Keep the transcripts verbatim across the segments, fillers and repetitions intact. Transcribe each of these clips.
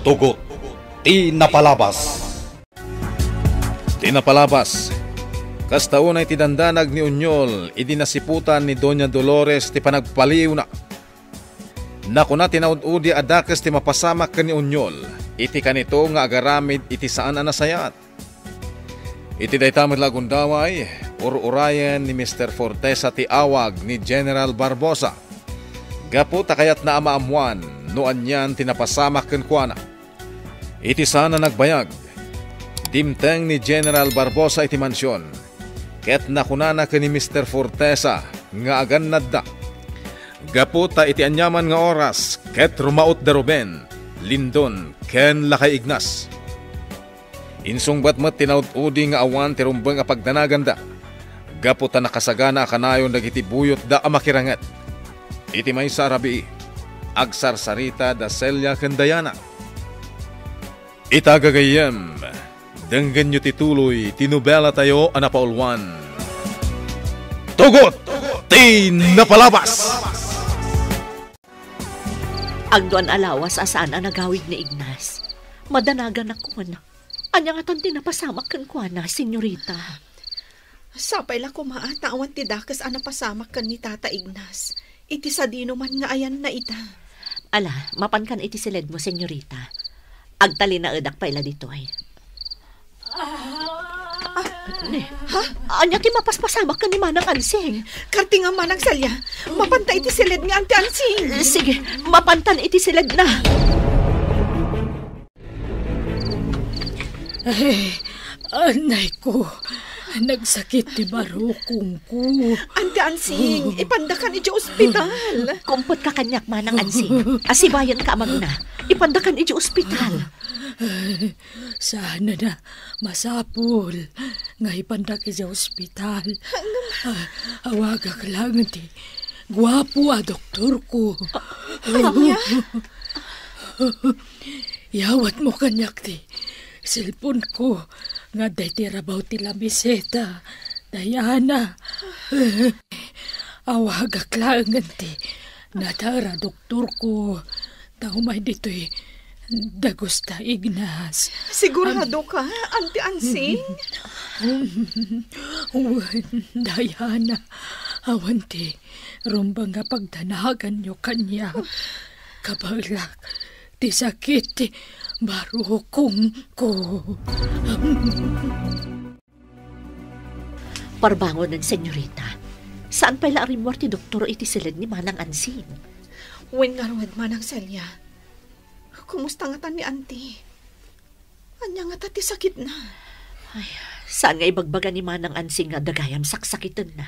Tugot ti napalabas. Ti napalabas. Kasta unay ti dandanag ni Onyol idi nasiputan ni Doña Dolores ti panagpaliwna. Nakuna ti naud-udi a dakes ti mapasamak ken ni Onyol iti kanito nga agaramid iti saan a nasayaat. Iti dayta met la a gundaway, ur-urayen ni Mister Fortesa ti awag ni General Barbosa. Gapu ta kayatna a maammuan no anian ti napasamak kenkuana. Iti saan a nagbayag, dimteng ni General Barbosa iti mansion, ket nakunana ken ni Mister Fortesa nga agannadda. Gapu ta iti aniaman nga oras, ket rumaut da Ruben, Lindon, ken Lakay Ignas. Insungbat met ti naud-udi nga awan ti rumbeng a pagdanaganda, gapu ta nakasagana a kanayon dagiti buyotda a makiranget. Iti maysa a rabii, agsarsarita da Celia ken Diana. Ita gagayyem, denggenyo ti tuloy ti nobelatayo a napauluan, Tugot ti Napalabas! Agduan a lawas a saan a nagawid ni Ignas. Madanagannakon. Ania ngatan ti napasamak kenkuana, senyorita? Sapay la koma ta awan ti dakes a napasamak ken ni Tata Ignas iti sadino man nga ayanna ita. Ala, mapankan iti siledmo, senyorita. Agtalinaedak pay la ditoy. Ah, ne, ha? Ania ti mapaspasamak ken ni Manang Ansing? Karti nga, Manang Celia, mapanta iti siled ni Auntie Ansing. Eh, sige, mapantan iti siledna. Ay, anay ko, nagsakit ti barukong ko. Auntie Ansing, ipandakan iti ospital. Kumputka kaniak, Manang Ansing. Asibayanka a magna. Ipandakan iti ospital. Ay, saan a masapul nga ipandak iti ospital. Ah, awagak laeng ti guapo a doktor ko. Ania? Yawatmo kaniak ti cellphone ko nga adda iti rabaw ti lamiseta, Diana. Awagak laeng ti natar a doktor ko. Ta umay ditoy dagus ta Ignas. Sigurado ka, Auntie Ansing? Wen, Diana, awan ti rumbeng a pagdanaganyo kaniak. Kabaelak ti sakit ti barukong ko. Parbangonen, senyorita. Saan pay la a rimmuar ti doktor iti siled ni Manang Ansing. Wen ngarud, Manang Celia. Kumusta ngata ni Auntie? Ania ngata ti sakitna? Ay, saan nga ibagbaga ni Manang Ansing nga adda gayam saksakitenna?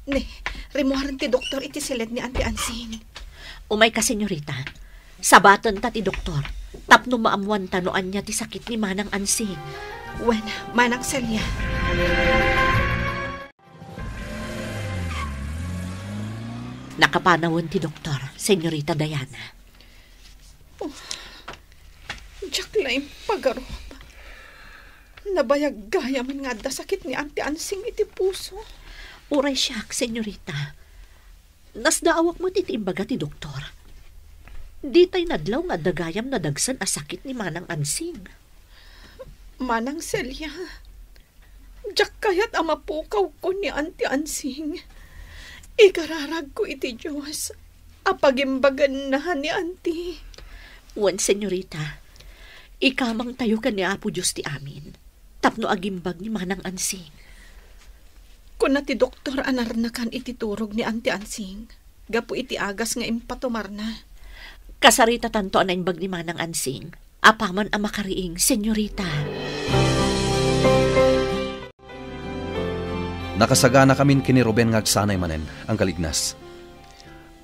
Ne, rimmuaren ti doktor iti siled ni Auntie Ansing. Umayka, senyorita. Sabatenta ti doktor tapno maammuanta no ania ti sakit ni Manang Ansing. Wen, Manang Celia. Nakapanawen ti doktor, senyorita Diana. Oh, diak la impagarup. Nabayag gayamen nga adda sakit ni Auntie Ansing iti puso. Uray siak, senyorita. Nasdaawak met iti imbaga ti doktor. Ditay nadlaw nga adda gayam nadagsen a sakit ni Manang Ansing. Manang Celia, diak kayat a mapukawkon ni Auntie Ansing. Ikararagko iti Dios a pagimbagenna ni Auntie. Wen, senyorita, ikamangtayo ken ni Apo Dios ti amin tapno agimbag ni Manang Ansing. Kuna ti doktor a narnakan iti turog ni Auntie Ansing gapu iti agas nga impatumarna. Kasaritatanto a naimbag ni Manang Ansing apaman a makariing, senyorita. Nakasaganakamin ken ni Ruben nga agsanay manen, Angkel Ignas.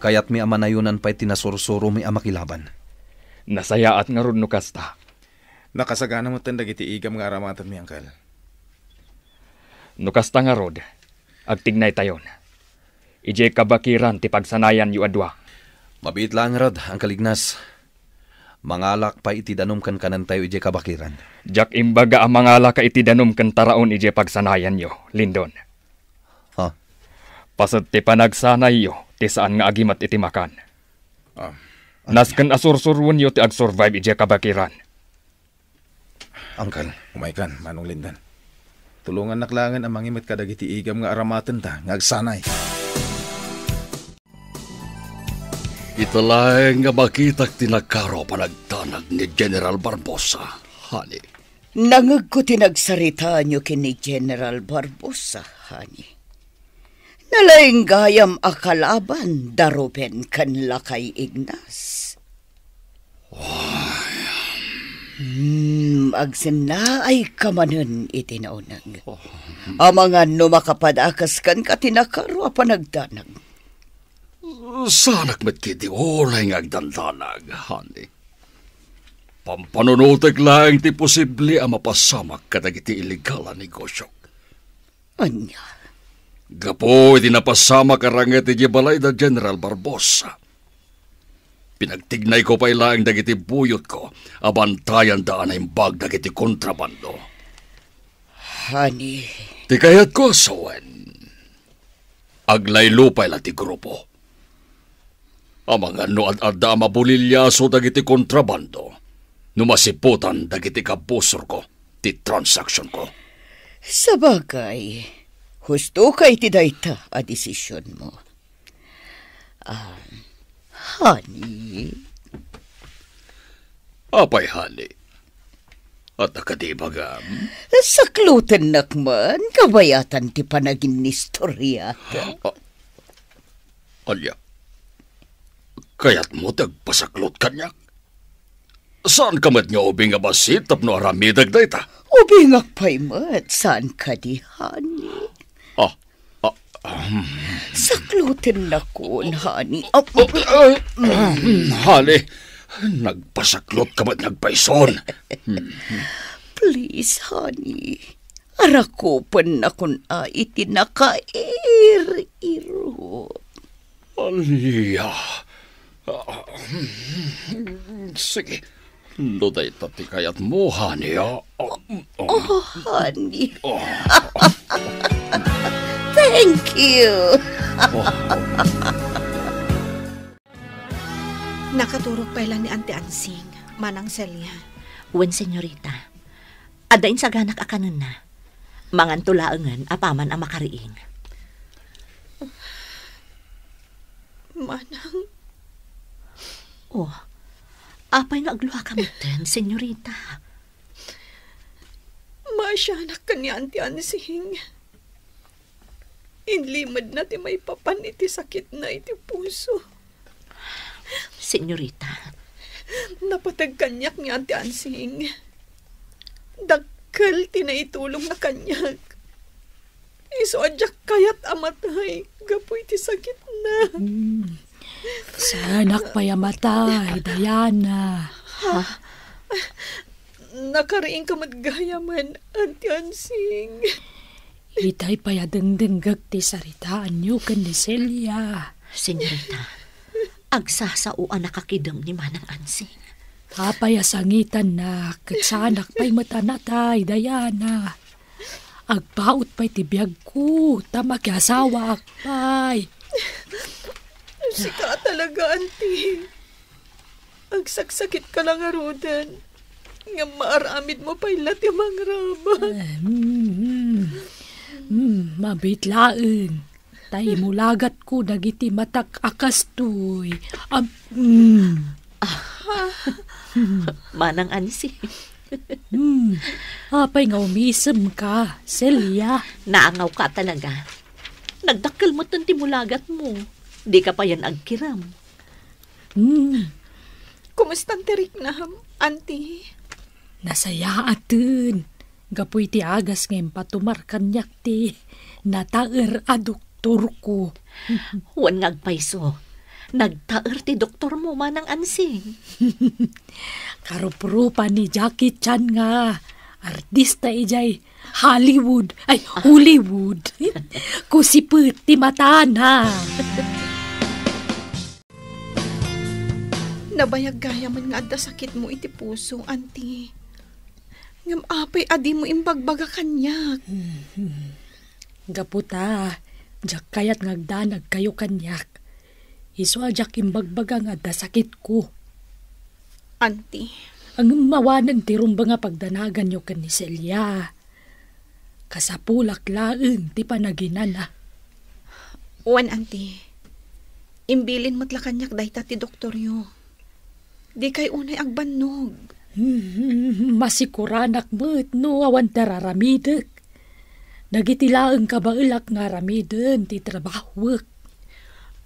Kayatmi a manayonan pay ti nasursuromi a makilaban. Nasayaat ngarud no kasta. Nakasagana metten dagiti igam nga aramatenmi, Angkel. No kasta ngarud, agtignaytayon. Idiay kabakiran ti pagsanayanyo a dua. Mabiit laeng ngarud, Angkel Ignas. Mangalak pay iti danum ken kanentayo idiay kabakiran. Diak imbaga a mangalaka iti danum ken taraon idiay pagsanayanyo, Lindon. Ha? Paset ti panagsanayyo ti saan nga agimat iti makan. Ah, Nasken a sursuroenyo ti agsurvive idiay kabakiran. Angkel, umaykan, Manong Lindan. Tulongannak laengen a mangimet kadagiti igam nga aramatenta nga agsanay. Ita laeng nga makitak ti nakaro a panagdanag ni General Barbosa, honey. Nangegko ti nagsaritaanyo ken ni General Barbosa, honey. Nalaing gayam a kalaban da Ruben ken Lakay Ignas. Hmm, agsennaayka manen iti nauneg. Amangan no makapadakas kenka ti nakaro a panagdanag. Saanak met ketdi unay nga agdandanag, honey. Pampanunotek laeng ti posible a mapasamak kadagiti illegal a negosiok. Ania? Gapu iti napasamak a ranget idiay balay da General Barbosa, pinagtignayko pay laeng dagiti buyotko a bantayanda a naimbag dagiti kontrabando. Honey. Ti kayatko a sawen, aglaylo pay la ti grupo. Amangan no ad-adda a mabulilyaso dagiti kontrabando, no masiputan dagiti kabusorko ti transaksionko. Sabagay, husto ka iti dayta a desisionmo. Ah, honey. Apay, honey? Adda kadi ibagam? Saklotennak man, kabayatan ti panaginnistoriatak. Ah, ania? Kayatmo ti agpasaklot kaniak? Saanka met nga ubing a bassit tapno aramidek dayta? Ubingak pay met, saan kadi, honey? Ah, ah, um. Saklotennakon, honey. Ah, ah, ah, honey, nagpasaklotka met nga agpayson. Please, honey. Arakupennakon a iti nakair-irot. Ania? Ah, sige. No dayta ti kayatmo, honey, ah. Oh, honey. Thank you. Nakaturog pay la ni Auntie Ansing, Manang Celia. Wen, senyorita. Adda insaganak a kanenna. Manganto laengen apaman a makariing. Manang. Oh, apay nga agluaka metten, senyorita? Maasianak ken ni Auntie Ansing. Inlimedna ti maipapan iti sakitna iti puso. Senyorita. Napateg kaniak ni Auntie Ansing. Dakkel ti naitulongna kaniak. Isu a diak kayat a matay gapu iti sakitna. Hmm. Saanak pay a matay, Diana. Ha? Nakariingka met gayamen, Auntie Ansing. Itay pay a dengdenggek ti saritaanyo ken ni Celia. Senyorita, agsasao a nakakidem ni Manang Ansing. Apay a sangitannak, ket saanak pay met a natay, Diana. Agpaut pay ti biagko, ta makiasawaak pay. Sika talaga, Auntie. Agsaksakitka la ngaruden, ngem maaramidmo pay la ti mangrabak. Eh, mm, mm. Mm, mabiit laeng. Ta imulagatko dagiti matak a kastoy. Am-, mm. Manang Ansi. Hmm. Apay nga umisemka, Celia? Naangawka talaga. Nagdakkel metten ti mulagatmo. Dika payen agkirem. Hmm. Kumustan ti riknam, Auntie? Nasayaaten. Gapu iti agas nga impatumar kaniak ti nataer a doktorko. Wen nga agpayso, nagtaer ti doktormo, Manang Ansing. Karuprupa ni Jackie Chan nga artista idiay Hollywood, ay, Hollywood. Kusipet ti matana. Nabayag gayamen nga adda sakitmo iti puso, Auntie. Ngem apay a dimo imbagbaga kaniak? Hmm. Gapu ta, diak kayat nga agdanagkayo kaniak. Isu a diak imbagbaga nga adda sakitko. Anti. Ngem awanen ti rumbeng a pagdanaganyo ken ni Celia. Kasapulak laeng ti panaginana. Wen, Anti. Imbilin met la kaniak dayta ti doktoryo. Dikay unay agbannog. Hmm, masikuranak met no awan ti raramidek. Dagiti laeng kabaelak nga aramiden ti trabahuek.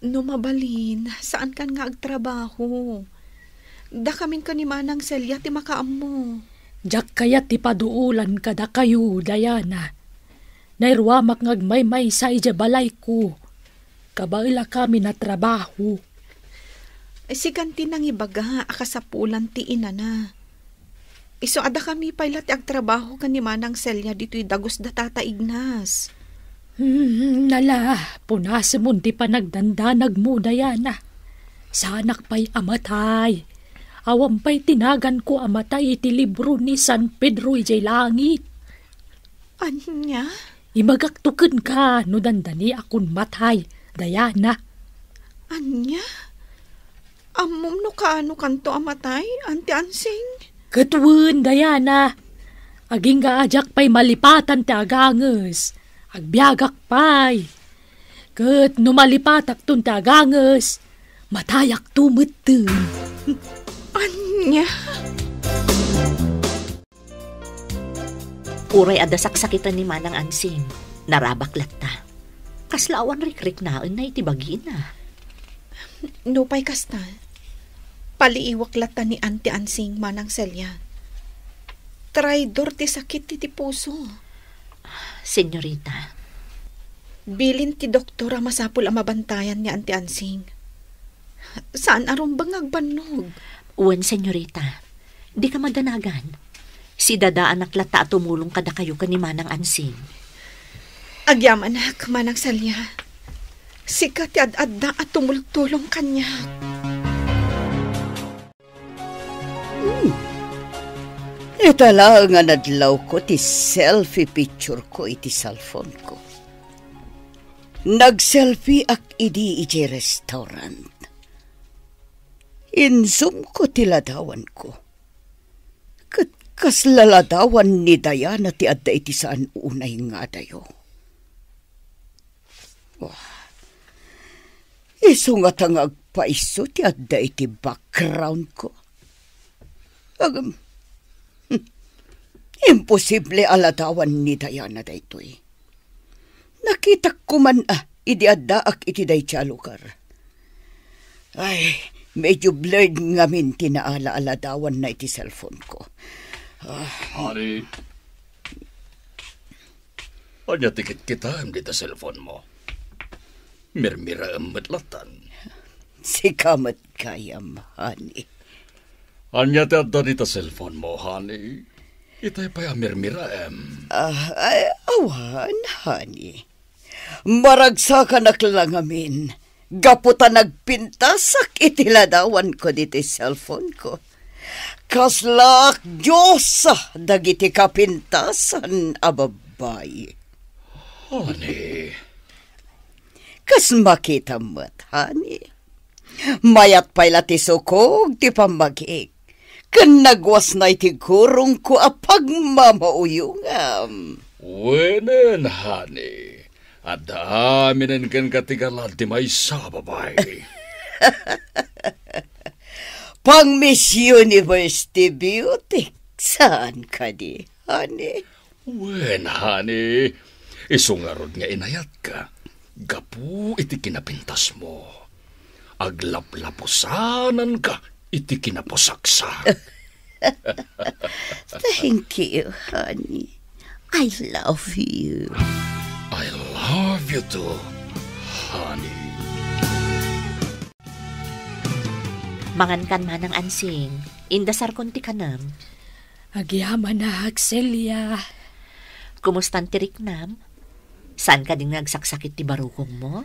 No mabalin, saankan nga agtrabaho. Dakamin ken ni Manang Celia ti makaammo. Diak kayat ti paduolan kadakayo, Diana. Nairuamak nga agmaymaysa idiay balayko. Kabaelakami a trabaho. Sikan ti nangibaga a kasapulan ti inana. Isu a dakami pay la ti agtrabaho ken ni Manang Celia ditoy dagus da Tata Ignas. Hmm, nala, punasemon ti panagdandanagmo, Diana. Saanak pay a matay. Awan pay ti naganko a matay iti libro ni San Pedro idiay langit. Ania? Ibagakto kenka no dandaniakon matay, Diana. Ania? Ammom no kaanokanto a matay, Anti Ansing? Ket wen, Diana. Agingga a diak pay malipatan ti aganges. Agbiagak pay. Ket no malipatakton ti aganges, matayakto metten. Ania? Uray adda saksakiten ni Manang Ansing, narabak latta. Kasla awan rikriknaenna iti bagina. Nupay kasta, paliiwak latta ni Anti Ansing, Manang Celia. Traidor ti sakit iti puso. Senyorita. Bilin ti doktor a masapul a mabantayan ni Anti Ansing. Saan a rumbeng nga agbannog. Wen, senyorita. Dika madanagan. Sidadaanak latta a tumulong kadakayo ken ni Manang Ansing. Agyamanak, Manang Celia. Sika ti ad-adda a tumultulong kaniak. Hmm. Ita laeng a nadlawko ti selfie picture ko iti cellphone ko. Nag-selfie ak idi idiay restaurant. Inzumko ti ladawanko. Ket kasla ladawan ni Diana ti adda iti saan unay nga adayo. Wah. Isu ngata nga agpaiso ti adda iti background ko. Agam, hmm, imposible a ladawan ni Diana daytoy. Nakitak koman a idi addaak iti dayta a lugar. Ay, medyo blurred ngamin ti naala a ladawanna iti cellphone ko. Ah. Honey, ania ti kitkitaem dita cellphone mo? Mirmiraem met latan. Sika met gayam, honey. Ania ti adda dita cellphone mo, honey? Itay pay a mirmiraem. Ah, ay, awan, honey. Maragsakanak la ngamin. Gapu ta nagpintasak iti ladawanko ditoy cellphone ko. Kaslaak diosa dagiti kapintasan a babbai. Honey. Kas makitam met, honey. Mayat pay la ti sukog ti pammagik. Ken nagwasna iti gurongko a pagmamauyongam. Wenen, honey. Adda aminen kenka ti galad ti maysa a babai. Pang Miss University beauty. Saan kadi, honey? Wen, honey. Isu ngarud nga inayatka. Gapu iti kinapintasmo. Aglaplapusananka iti kinapusaksak. Thank you, honey. I love you. I love you too, honey. Mangankan, Manang Ansing. Indasarkon ti kanem. Agyamanak, Celia. Kumustan ti riknam? Saan kadi nga agsaksakit ti barukongmo?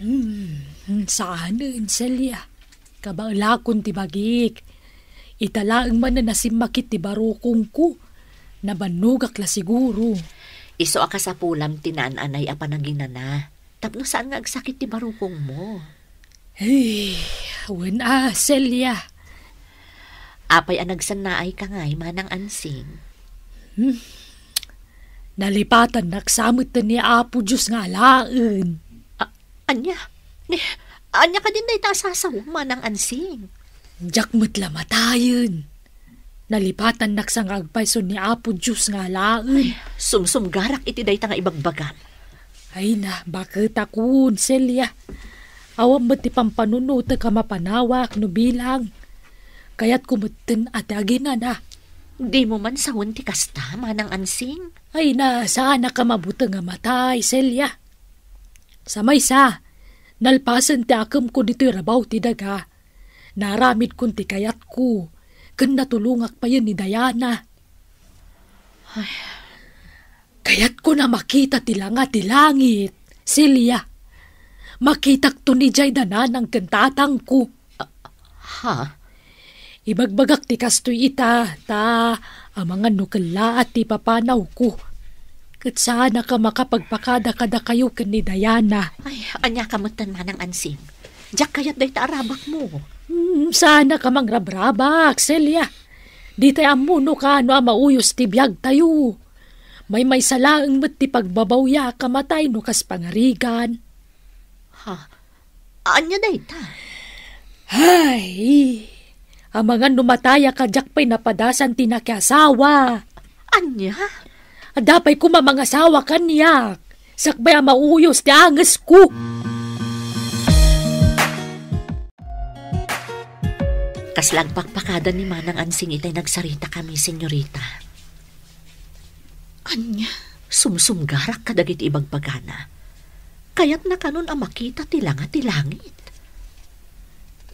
Hmm, saanen, Celia. Kabaelakon ti bagik. Ita laeng manen a simmakit ti barukongko. Nabannogak la siguro. Isu a kasapulam ti naan-anay a panaginana. Tapno saan nga agsakit ti barukongmo. Hey, wen a, Celia. Apay a nagsannaayka ngay, Manang Ansing? Hmm. Nalipatannak sa met ni Apo Dios nga alaen. A-, ania? Ni, ania kadin dayta a sasaom, Manang Ansing? Diak met la matayen. Nalipatannak sa nga agpayso ni Apo Dios nga alaen. Ay, sumsumgarak iti dayta nga ibagbagam. Ay na, baketakon, Celia. Awan met ti pampanunotek a mapanawak no bilang. Kayatko metten a ti aginana. Dimo man sawen ti kasta, Manang Ansing? Ay na, saanak a mabuteng a matay, Celia. Sa maysa, nalpasen ti akemko ditoy rabaw ti daga. Naaramidkon ti kayatko, ken natulongak payen ni Diana. Ay. Kayatko a makita ti langa ti langit, Celia. Makitakto ni Jay da nanang ken tatangko. Ah, ha? Ibagbagak ti kastoy ita, ta amangan no kellaat ti papanawko. Ket saanak a makapagpakada kadakayo ken ni Diana. Ay, ania ka metten, Manang Ansing? Diak kayat dayta a rabakmo. Hmm, saanak a mangrabrabak, Celia. Ditay ammonoka no a mauyos ti biagtayo. Maymaysa laeng met ti pagbabawyak a matay no kas pangarigan. Ha? Ania dayta? Hay! Amangan no matayak a diak pay napadasan ti nakiasawa. Ania? Adda pay koma mangasawa kaniak. Sakbay a mauyos ti angesko. Kasla agpakpakada ni Manang Ansing itay nagsaritami, senyorita. Ania? Sumsumgarak kadagiti ibagbagana. Kayatna kanon a makita ti langa ti langit.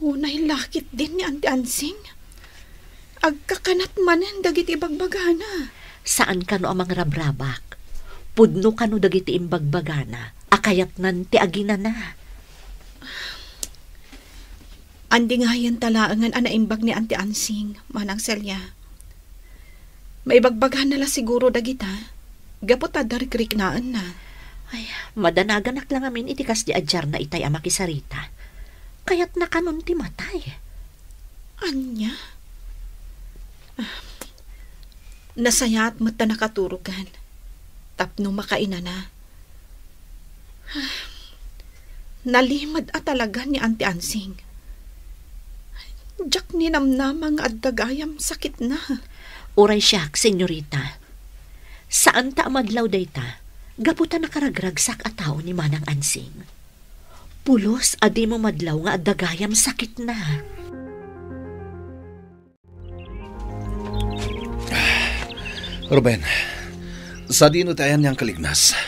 Unay la ketdin ni Auntie Ansing. Agkakanat manen dagiti ibagbagana. Saan kano a mangrabrabak. Pudno kano dagiti imbagbagana a kayatnan ti aginana. Andi ngayen ta laengen a naimbag ni Auntie Ansing, Manang Celia. Maibagbagana la siguro dagita, gapu ta adda rikriknaenna. Ay, madanaganak la ngamin iti kasdi a diarna itay a makisarita. Kayatna kanon ti matay. Ania? Ah, nasayaat met ta nakaturogan tapno makainana. Nalimed a talaga ni Auntie Ansing. Diak ninamnama nga adda gayam sakitna. Uray siak, senyorita. Saan ta a madlaw dayta, gapu ta nakaragragsak a tao ni Manang Ansing. Pulos a dimo madlaw nga adda gayam sakitna. Ruben, sadino ti ayan nga agkalignas?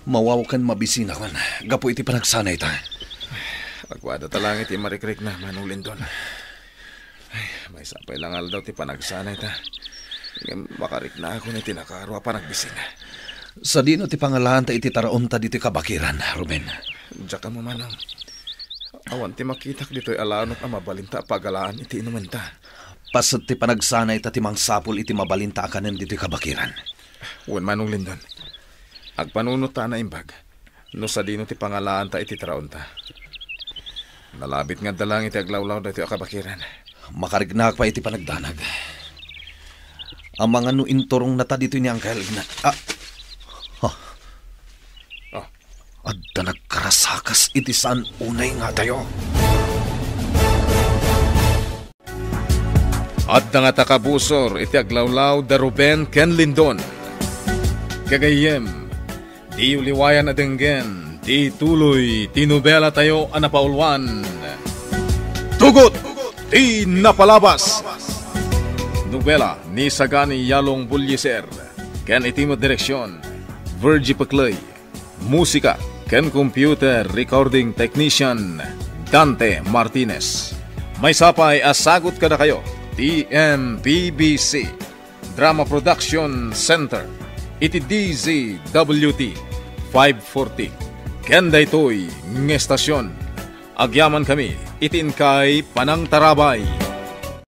Mawaw ken mabisinakon gapu iti panagsanayta. Aguada ta laeng iti marikrikna, Manong Lindon. Ay, maysa pay la nga aldaw ti panagsanayta. Ngem makariknakon iti nakaro a panagbising. Sadino ti pangalaanta iti taraonta ditoy kabakiran, Ruben? Diak ammo, Manong. Awan ti makitak ditoy a lanok a mabalinta a pagalaan iti inumenta. Paset ti panagsanayta ti mangsapul iti mabalinta a kanen ditoy kabakiran. Wen, Manong Lindon. Agpanunot ta a naimbag no sadino ti pangalaanta iti taraonta. Nalabit nga adda laeng iti aglawlaw daytoy a kabakiran. Makariknak pay iti panagdanag. Amangan no inturongna ta ditoy ni Angkel Igna-, ah. Ha. Ah. Adda nagkarasakas iti saan unay nga adayo. Adda nga takabusor iti aglawlaw da Ruben ken Lindon. Gagayyem, diyo liwayan a denggen ti tuloy ti nobelatayo a napauluan, Tugot ti Napalabas. Nobela ni Sagani Yalong Bullieser ken iti met direksion, Virgie Peclay. Musika ken computer recording technician, Dante Martinez. Maysa pay a sagut kadakayo ti M P B C Drama Production Center iti D Z W T five forty. Ken daytoy nga estasion, agyamankami iti inkay panangtarabay.